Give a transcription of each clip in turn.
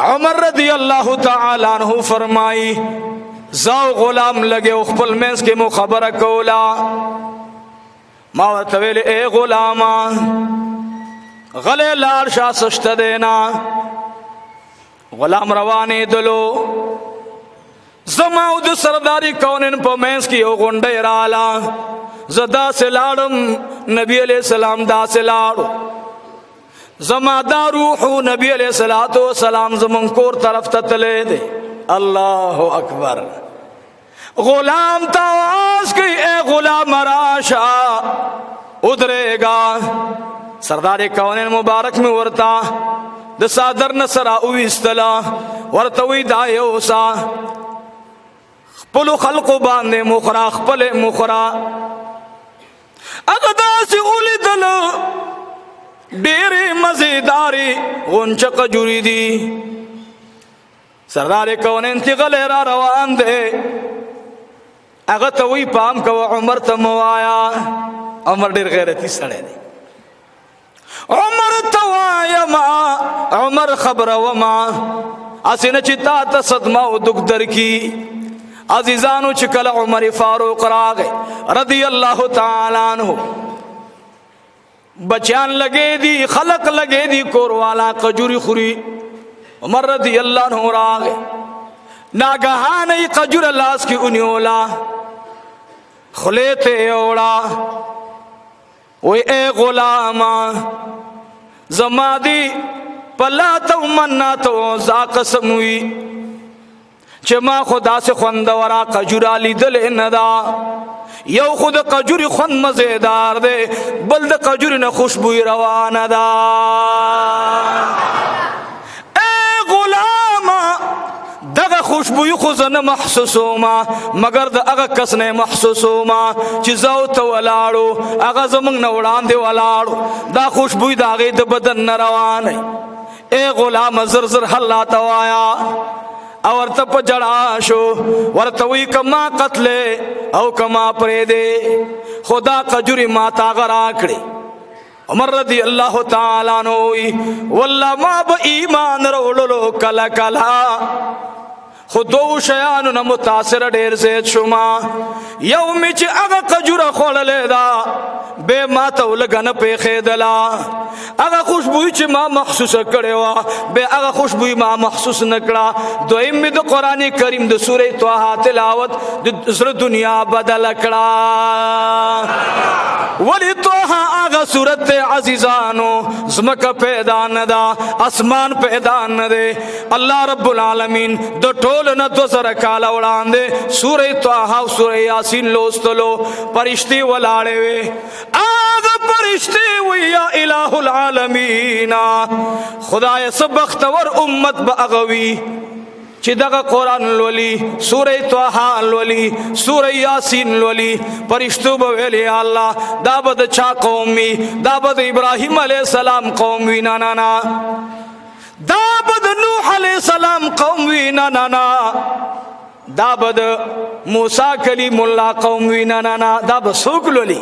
عمر رضی الله تعالی عنہ فرمایي، زاو غلام لګي او خپل منځ کې مو خبره کولا. ما ورته ویل، اے غلاما، غلې لار شا سشت دینا. غلام روانې دلو، زما او د سرداری کونن په منځ کې یو غونډه رااله. زدا سلاړم، نبی علیہ السلام دا سلاړو، زما دا روح نبی علیہ الصلوۃ والسلام زمون کور طرف ته تلې دي. الله اکبر. غلام ته आवाज کوي، اے غلام راشا، ادرېګا. سردار کونین مبارک می ورتا د صادر نصر او استلا ورته وی، دا یوسا، خپل خلق باندې مخرا، خپل مخرا. هغه داسې ولیدل، ډېرې مزیدارې غونچه قجوري دي. سردار کونین تی غلی را روان دی. هغه ته وی، پام کوه، عمر ته موایا. عمر ډېر غیرتی سړی دی. عمر ته وایا ما، عمر خبره وما، اسنه چې تا ته صدمه او دک درکی. عزیزانو، چې کله عمر فاروق راغی رضی الله تعالی عنہ، بچیان لګې دي، خلق لګې دي، کور والا قجوري خوري. عمر رضی الله عنه راغی، ناګهانه قجور لاس کې اونیولا، خلیته اوړه، وی اے غلاما، زما دی پلات او منات او ذا قسم وی چې ما خدا سے خوندورا قجورا لیدل نه دا. یو خود قجوري خوند مزیدار دی، بل د قجوري نه خوشبوئی روانه ده. اے غلاما، دغه خوشبوئی خو زه نه محسوسوما، مګر د هغه کس نه محسوسوما چې زه او ته ولاړو، هغه زمونږ نه وړاندې ولاړو، دا خوشبوئی د هغې د بدن نه روانه. اے غلام، زر زر الله ته وایا. او ورته په جړا شو، ورته وی، کما قتل او کما پرې دے، خدا قجوري ما تا غرا کړې. عمر رضی الله تعالی عنہ وی، والله ما به ایمان وروړلو کله کله، خو دو شیانو نه متاثر ډیر زیات شوما. یو می چې هغه قجوره خوړلې ده، به ما ته ولګنه پیخېدلا. هغه خوشبوئی چې ما محسوس کړې وا، به هغه خوشبوئی ما محسوس نکړه. دویم می د قران کریم د سورې طه تلاوت د زړه دنیا بدل کړه. ولی طه هغه سورت، عزیزانو، زمکه پیدا نه ده، اسمان پیدا نه ده، الله رب العالمین د ټول نه 2000 کاله وړاندې سورې طه او سورې یاسین لوستلو، پرشتي ولاړې وي. هغه پرشتي وی، یا الہ العالمین، خدای سبختور امت به اغوي چې دغه قران لولي، سورې طه لولي، سورې یاسین لولي. پرشتو به ویل، یا الله، دا به د چا قوم وي؟ دا به د ابراهیم علی السلام قوم وي؟ نه نه نه. دا به د نوح علی السلام قوم وي؟ نه نه نه. دا به د موسی کلیم الله قوم وي؟ نه نه نه. دا به څوک لولي؟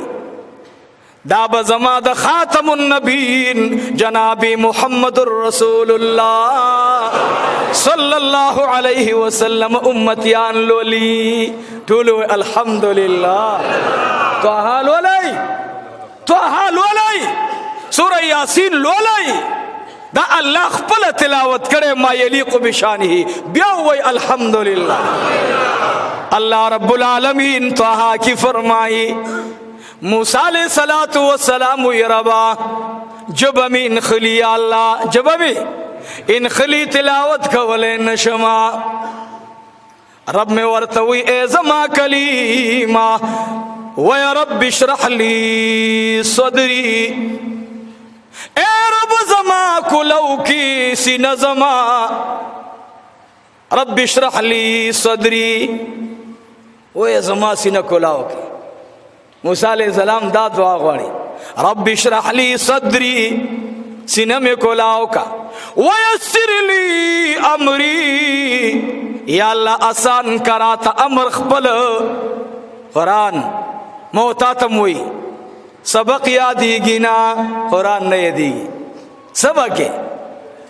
دا به زما د خاتم النبیین جناب محمد رسول الله صلی الله علیه وسلم امتیان لولي. ټول الحمدلله. طه لولي، طه لولي، سورہ یاسین لولي. دا الله خپل تلاوت کړي، ما یلیق بشانه. بیا وای الحمدلله. الله رب العالمین طه کی فرمائی، موسی علیہ الصلوۃ والسلام وی، ربا، جب می انخلی، الله، جب می انخلی، تلاوت کولې نشما. رب می ورته وی، ای زما کلیما، و یا رب اشرح لی صدری، اے رب زما کلو کی سینه زما. رب اشرح لی صدری، و زما سینه کلاو کی. موسی علیہ السلام دا دعا غواړي، رب اشرح لی صدری، سینه می کلاو کا، ويسر لی امری، یا الله آسان کرا تا امر خپل. قران موتاتم وی، سبق یادېږي نه، قران نه یادېږي. سبق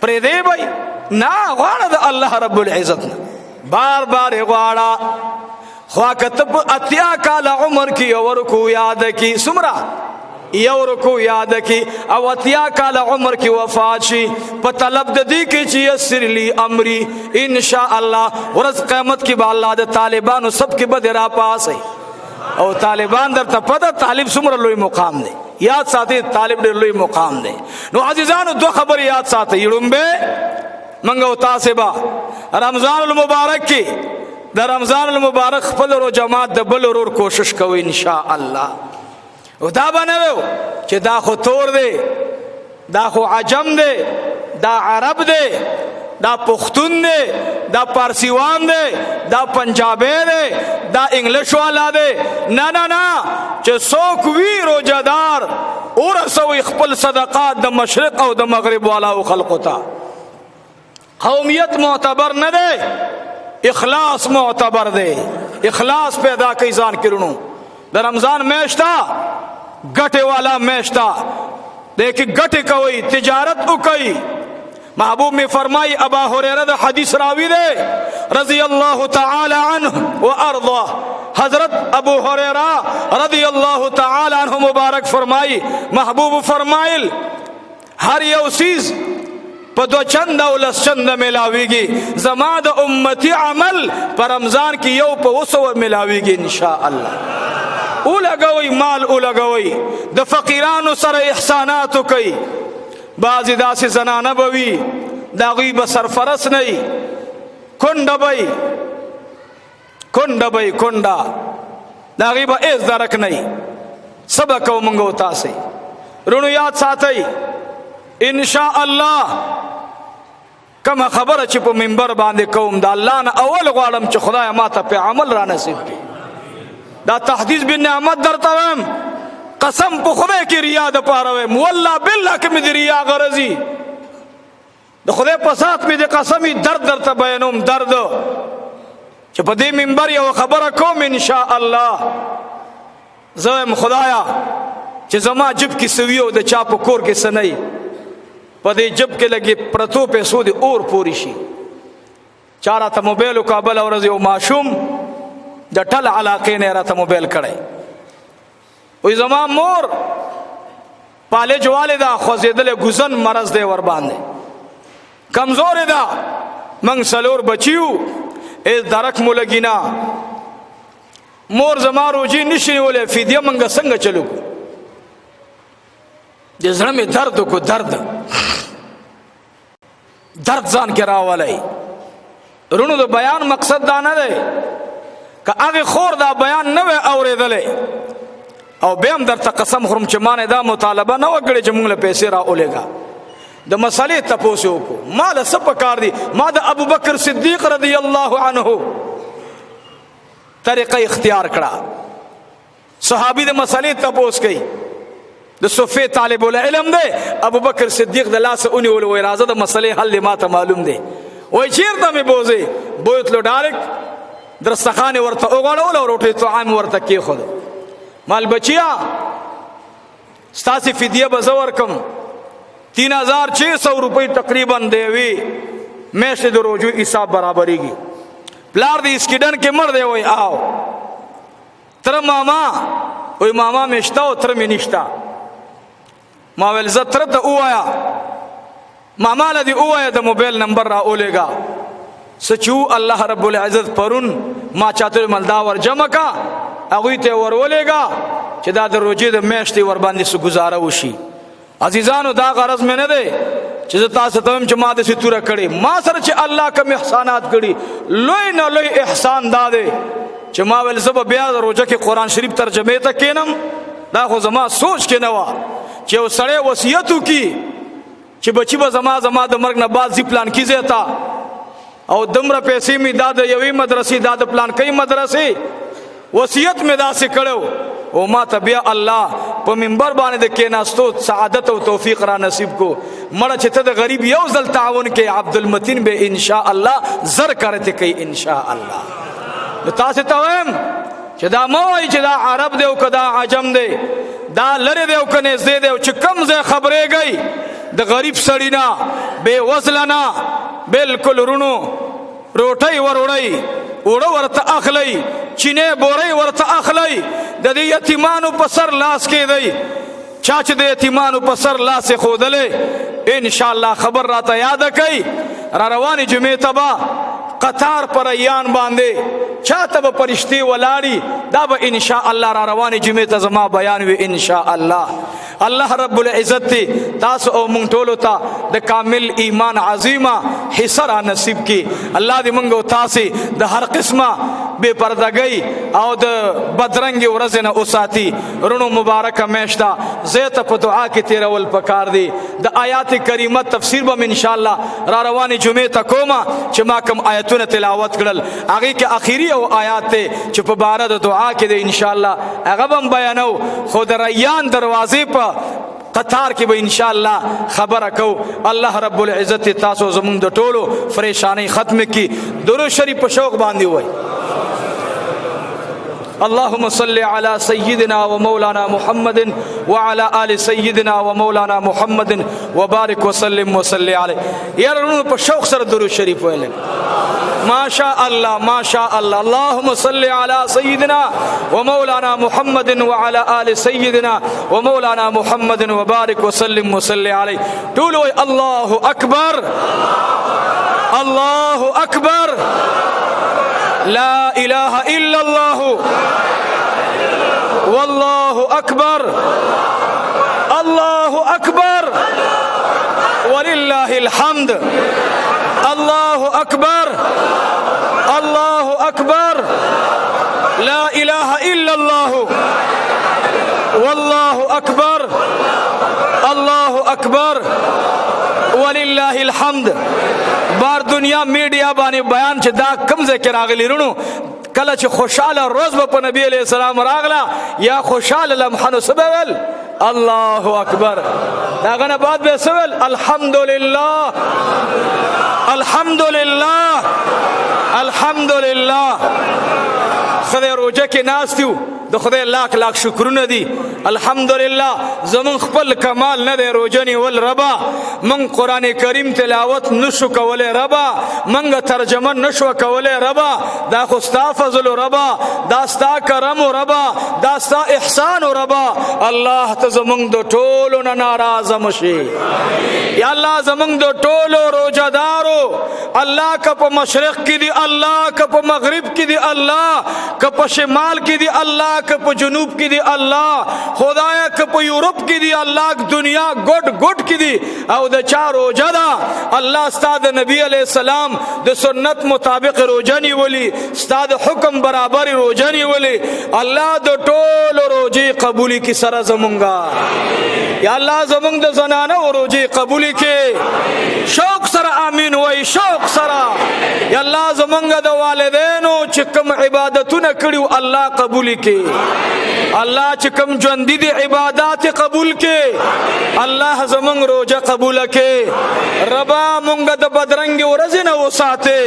پرې دی بھائی. نه غواړه د الله رب العزت نه بار بار غواړه. خو کته په 80 کال عمر کې یو رکو یاد کی، سمرا یو رکو یاد کی، او 80 کال عمر کې وفات شي په طلب د دې کې چې یسر لی امری، ان شاء الله ورځ قیامت کې به الله د طالبانو سب کې به را پاسي. او طالبان درته پته طالب څومره لوی مقام دی، یاد ساتي طالب ډېر لوی مقام دی. نو عزیزانو دوه خبرې یاد ساتئ. لومبه منګه او تاسو به رمضان المبارک کې د رمضان المبارک خپل رو جماعت د بل ورور کوشش کوي ان شاء الله. او دا به نه ویو چې دا خو تور دی، دا خو عجم دی، دا عرب دی، دا پښتون دی، دا پارسیوان دی، دا پنجابی دی، دا انګلیش والا دی. نه نه نه، چې څوک وي روژهدار ورسوي خپل صدقات د مشرق او د مغرب والاو خلقو ته. قومیت معتبر نه دی، اخلاص معتبر دی. اخلاص پیدا کوي ځان کړونو. د رمضان میاشتا ګټه والا میاشتا دی کې ګټه کوي، تجارت وکوي. محبوب می فرمای، ابا هريره د حدیث راوی دی رضی الله تعالی عنه و ارضاه. حضرت ابو هريره رضی الله تعالی عنه مبارک فرمای، محبوب فرمایل هر یو سیز په دو چند او لس چند ملاویږي، زما د امتی عمل په رمضان کې یو په وسو ملاویږي ان شاء الله. ولګوي مال، ولګوي د فقیرانو سره احسانات وکړي. بعضې داسې زنانه به وي د هغوی به سرفرس نه وي، کونډه به وي، کونډه به وي، کونډه د هغوی به هېڅ درک نه وي. څه به کوو موږ او تاسې؟ وروڼو یاد ساتئ ان شاء الله کومه خبره چې په منبر باندې کوم د الله نه اول غواړم چې خدای ما ته په عمل را نصیب کړي. دا تحدیث بالنعمت درته وایم، قسم په خدای کې ریا د پاره وایم، والله بالله کې مې د ریا غرضي، د خدای په ذات مې د قسمي درد درته بیانوم، درد چې په دې منبر یو خبره کوم ان شاء الله. زه وایم خدایا چې زما جب کې سوي او د چا په کور کې څه نه وي، په دې جب کې لګې پرتو پیسو دې اور پورې شي. چا راته موبایل وکړ بله ورځ، یو ماشوم د ټل علاقې نه یې راته موبایل کړی، وایي زما مور پالج والې ده، خوځېدلی ګوزن مرض دی ورباندې، کمزورې ده، موږ څلور بچي یو، هېڅ درک مو لګي نه، مور زما روژې نشي نیولی، فدیه موږ څنګه چلو کړو؟ د زړه مې درد وکړو، درد درد ځان کې راولی. وروڼو د بیان مقصد دا نه دی که هغې خور دا بیان نه وی اورېدلی، او بیا هم درته قسم خورم چې ما نه دا مطالبه نه وه کړې چې موږ له پیسې را ولېږه، د مسئلې تپوس یې وکړو، ما له څه پکار دي؟ ما د ابوبکر صدیق رضی الله عنه طریقه اختیار کړه. صحابي د مسئلې تپوس کوي، د صفې طالب العلم دی، ابوبکر صدیق د لاسه ونیولو، وایي راځه د مسئلې حل ما ته معلوم دی. وایي چېرته مې بوځې؟ بوتلو ډایرکټ درستخان یې ورته وغوړول او روټۍ طعام یې ورته کېښود. مال بچیا ستاسې فدیه به زه ورکم، 3600 روپۍ تقریبا د یوې میاشتې د روژو حساب برابرېږي. پلار دې اسکیډن کې مړ دی، وایي آو. تره ماما، وایي ماما مې شته او تره مې نشته. ما ویل زه تره ته ووایا، ماما له دې ووایه د موبایل نمبر را ولېږه. څه چې وو الله رب العزت پرون ما چاته مل دا ور جمع کا، هغوی ته ور ولېږه چې دا د روژې د میاشتې ورباندې څه ګزاره وشي. عزیزانو دا غرض مې نه دی چې زه تاسو ته وایم چې ما داسې توره کړې، ما سره چې الله کوم احسانات کړي، لوی نه لوی احسان دا دی چې ما ویل زه به بیا د روژه کې قرآن شریف ترجمې ته کښېنم. دا خو زما سوچ کې نه وه چې یو سړی وصیت وکړي چې بچي به زما د مرګ نه بعد ځي پلانکي ځای ته، او دومره پیسې مې دا د یوې مدرسې، دا د پلانکۍ مدرسې، وصیت مې داسې کړی او ما ته بیا الله په منبر باندې د کېناستو سعادت او توفیق را نصیب کو. مړه چې ته د غریب یو ځل تعاون کې، عبدالمتین به ان شاء الله زر کرته کوي ان شاء الله. نو تاسو ته وایم چې دا مه وایئ چې دا عرب دی او که دا عجم دی، دا لرې دی او که نږدې دی، او چې کوم ځای خبرېږئ د غریب سړي نه، بې وزله نه، بالکل رونو روټۍ وروړی، اوړه ورته اخلئ، چینې بورۍ ورته اخلئ، د دې یتیمانو په سر لاس کېدئ. چا چې د یتیمانو په سر لاس ښودلی، انشاءالله خبر راته یاده کئ. را روانې جمعې ته به قطار پر ریان باندې چاته به پرشتې ولاړي، دا به انشاءالله را روانې جمعې ته زما بیان وي انشاءالله. الله رب العزت دی تاسو او مونږ ټولو ته د کامل ایمان عظیمه حصہ را نصیب کی. الله دې مونږ او تاسو د هر قسمه بے پردګۍ او د بدرنګي ورځې نه اوساتي. رونو مبارکه میشته زه ته په دعا کې تیرول پکار دي. د آیات کریمه تفسیر به ان شاء الله را روانې جمعې ته کومه چې ما کوم آیتونه تلاوت کړل، هغې کې اخیری او آیات دی چې په باره د دعا کې دی، ان شاء الله هغه به هم بیانو. خو د ریان دروازې په قطار کې به ان شاء الله خبره کو. الله رب العزت تاسو زمونږ د ټولو پریشانی ختم کړي. درود شریف په شوق باندې وای. اللهم صل على سيدنا ومولانا محمد وعلى آل سيدنا ومولانا محمد وبارك وسلم وصلي عليه. یار په شوق سره درود شریف ویل. ما شاء الله، ما شاء الله. اللهم صل على سيدنا ومولانا محمد وعلى آل سيدنا ومولانا محمد وبارك وسلم وصلي عليه. ټول الله اکبر، الله اکبر، لا اله الا الله، والله اکبر، الله اکبر، ولله الحمد. الله اکبر، الله اکبر، لا اله الا الله، والله اکبر، الله اکبر، ولله الحمد. بار دنیا میډیا باندې بیان چې دا کم ځای کې راغلي رونو، کله چې خوشاله روز به په نبی علیہ السلام راغله یا خوشاله لمحه، نو څه به ویل؟ الله اکبر. د هغه نه بعد به څه ویل؟ الحمدلله، الحمدلله، الحمدلله. خدای روژه کې ناست یو، د خدای لاک لاک شکرونه دي. الحمدلله زمون خپل کمال نه دی روژه نیول ربا، مونږ قرآن کریم تلاوت نشو کولی ربا، مونږ ترجمه نشو کولی ربا، دا خو ستا فضل ربا، دا ستا کرم ربا، دا ستا احسان ربا. الله ته زمونږ د ټولو نه ناراضه مشي یا الله. زمونږ د ټولو روژهدارو الله، که په مشرق کې دي الله، که په مغرب کې دي الله، که په شمال کې دي الله، که په جنوب کې دي الله، خدایا که په یورپ کې دي الله، دنیا ګډ ګډ کې دي او د چا روژه ده الله، ستا د نبی علیہ السلام د سنت مطابق روژه نیولي، ستا د حکم برابر روژه نیولي، الله د ټولو روژې قبولي کی سره زمونږه. یا الله زمونږ د زنانه روژې قبولي کې. شوق سره امین وای، شوق سره. یا الله زمونږ د والدینو چې کوم عبادتونه کړیو الله قبولي کې. الله چې کوم ژوندي دي عبادت قبول کې. الله زمونږ روزه قبول کې. ربا مونږ د بدرنګ ورځ نه وساته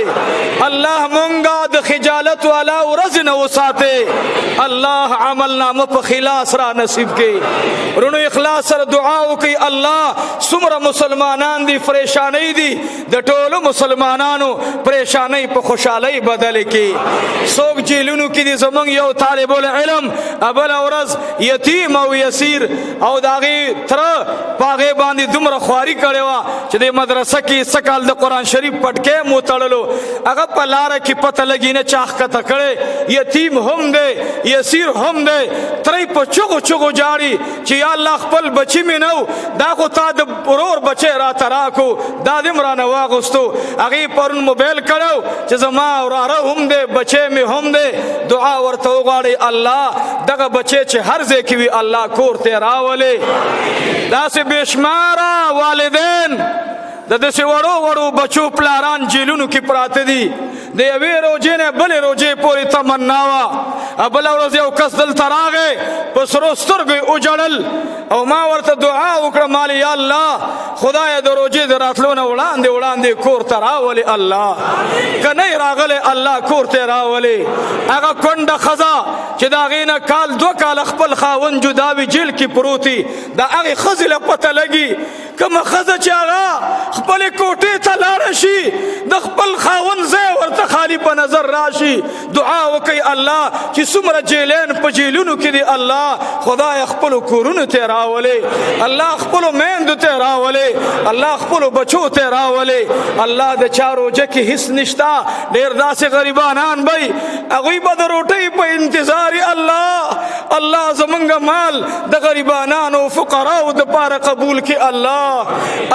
الله، مونږ د خجالت والا ورځ نه وساته الله. عمل نامه په خلاص را نصیب کې. رونو اخلاص سره دعا وکي. الله څومره مسلمانان دي پریشانۍ دي، د ټولو مسلمانانو پریشانۍ په خوشحالۍ بدل کې. څوک جیلونو کې دي، زمونږ یو طالب العلم ابل ورځ یتیم او یسیر او د هغې تره په هغې باندې دومره خواري کړې وه چې د مدرسه کې سکال د قرآن شریف پټکی مو تړلو، هغه په لاره کې پته لګي نه چا ښکته کړی. یتیم هم دی، یسیر هم دی، ترې په چغو چغو جاړي چې یا الله خپل بچی مې نه و، دا خو تا د ورور بچی راته راکو، دا دې هم رانه واغوستو. هغې پرون موبایل کړی چې زما وراره هم دی، بچی مې هم دی، دعا ورته وغواړئ الله دغه بچی چې هر ځای کې وي الله کور ته راولي. داسې بېشماره والدین د داسې وړو وړو بچو پلاران جیلونو کې پراته دي، د یوې روژې نه بلې روژې پورې تمنا وه. بله ورځ یو کس دلته راغی، په سرو سترګو یې وژړل او ما ورته دعا وکړه، مال یا الله خدایه د روژې د راتلو نه وړاندې وړاندې کور ته راولې الله، که نه یې راغلی الله کور ته راولې. هغه کونډه ښځه چې د هغې نه کال دوه کاله خپل خاوند جدا وي، جیل کې پروت وي، د هغې ښځې له پته لګي کومه ښځه چې هغه خپلې کوټې ته لاړه شي، د خپل خاوند ځای ورته خالي په نظر راشي، دعا وکړئ الله چې څومره جیلین په جیلونو کې دي، الله خدای خپلو کورونو ته راولي، الله خپلو میندو ته راولي، الله خپلو بچو ته راولي. الله د چا روژه کې هیڅ نشته، ډېر داسې غریبانان به هغوی به د روټۍ په انتظار. الله الله زمونږ مال د غریبانانو فقراو دپاره قبول کړي. الله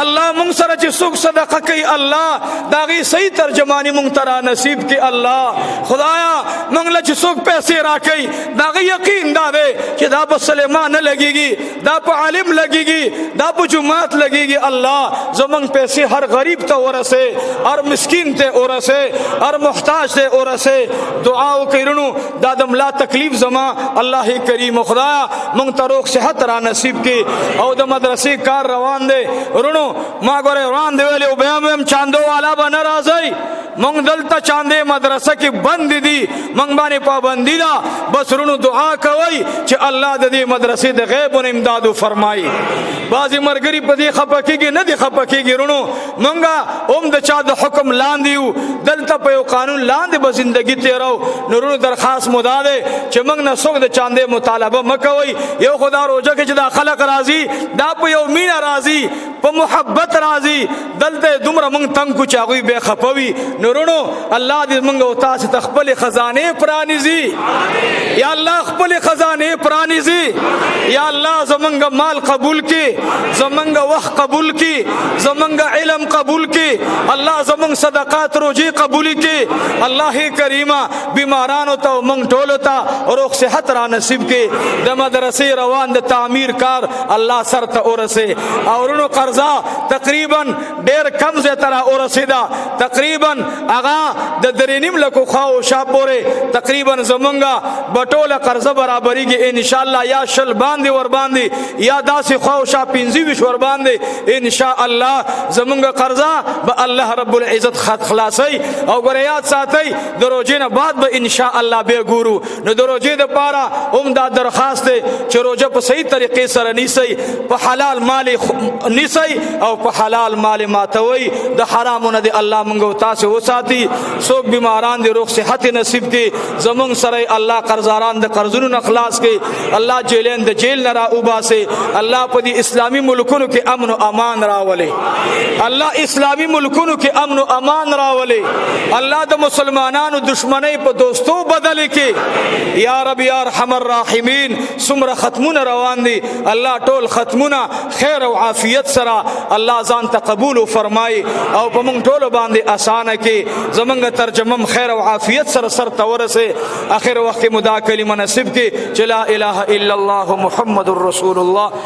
الله مونږ سره چې څوک صدقه کوي، الله د هغې صحیح ترجماني مونږ ته را نصیب کړي. الله خدایا مونږ له چې څوک پیسې راکوي، د هغې یقین دا دی چې دا په سلیمان نه لګېږي، دا په عالم لګېږي، دا په جومات لګېږي. الله زمونږ پیسې هر غریب ته ورسې، هر مسکین ته ورسې، هر محتاج ته ورسې. دعا وکړئ وروڼو، دا د ملا تکلیف زما الله کریم خدایا مونږ ته روغ صحت را نصیب کړي. او د مدرسې کار روان دی وروڼو، ما ګوره روان دی ویلې، او بیا هم چاندو والا به نه راځئ. مونږ دلته چاندې مدرسه کې بند دي، مونږ باندې پابندي ده. بس وروڼو دعا کوئ چې الله د دې مدرسې د غیب نه امداد وفرمایي. بعضې ملګري په دې خفه کېږي، نه دي خفه کېږي وروڼو، مونږ هم د چا د حکم لاندې یو، دلته په یو قانون لاندې به زندګي تېرو. نو وروڼو درخواست مو دا دی چې مونږ نه څوک د چاندې مطالبه مه کوئ. یو خو دا روژه کې چې دا خلک راځي، دا په یو مینه راځي، په محبت راځي، دلته دومره مونږ تنګ کړو چې هغوی بیا خفه وي. نو وروڼو الله دې مونږ او تاسې ته خپلې خزانې پرانیزي. یا الله خپلې خزانې پرانیزي. یا الله زمونږ مال قبول کړي، زمونږ وخت قبول کړي، زمونږ علم قبول کړي. الله زمونږ صدقات روزي قبول کړي. الله کریمه بیمارانو ته او مونږ ټولو ته روغ صحت را نصیب کړي. د مدرسې روان د تعمیر کار الله سر ته ورسې. او وروڼو قرضه تقریبا ډېر کم ځای ته را ورسېده، تقریبا هغه د 3.5 لکو خواو شا پورې تقریبا زمونږ به ټوله قرضه برابرېږي انشاءالله، یا 20 باندې ور باندې، یا داسې خواو شا 25 ور باندې انشاءالله زمونږ قرضه به الله رب العزت خط خلاصوي. او ګوره یاد ساتئ د روژې نه بعد به انشاءالله بیا ګورو. نو د روژې دپاره هم دا درخواست دی چې روژه په صحیح طریقې سره نیسئ، په حلال مال نیسئ او په حلال مال ماتوئ. د حرامو نه دې الله مونږ او تاسې وساتي. څوک بیماران دې روغ صحت نصیب کړي. زمونږ سره الله قرضاران د قرضونو نه خلاص کړي. الله جیلین د جیل نه را وباسي. الله په دې اسلامي ملکونو کې امن او امان راولي. الله اسلامي ملکونو کې امن او امان راولي. الله د مسلمانانو دشمنۍ په دوستو بدل کړي. یا رب یا ارحم الراحمین، څومره ختمونه روان دي، الله ټول ختمونه خیر او عافیت سره الله ځان ته قبول فرمای او په مونږ ټولو باندې اسانه کړي. زمونږ ترجمه خیر او عافیت سره سر ته ورسې. اخر وخت مو دا کلمه نصیب کړي چې لا اله الا الله محمد رسول الله.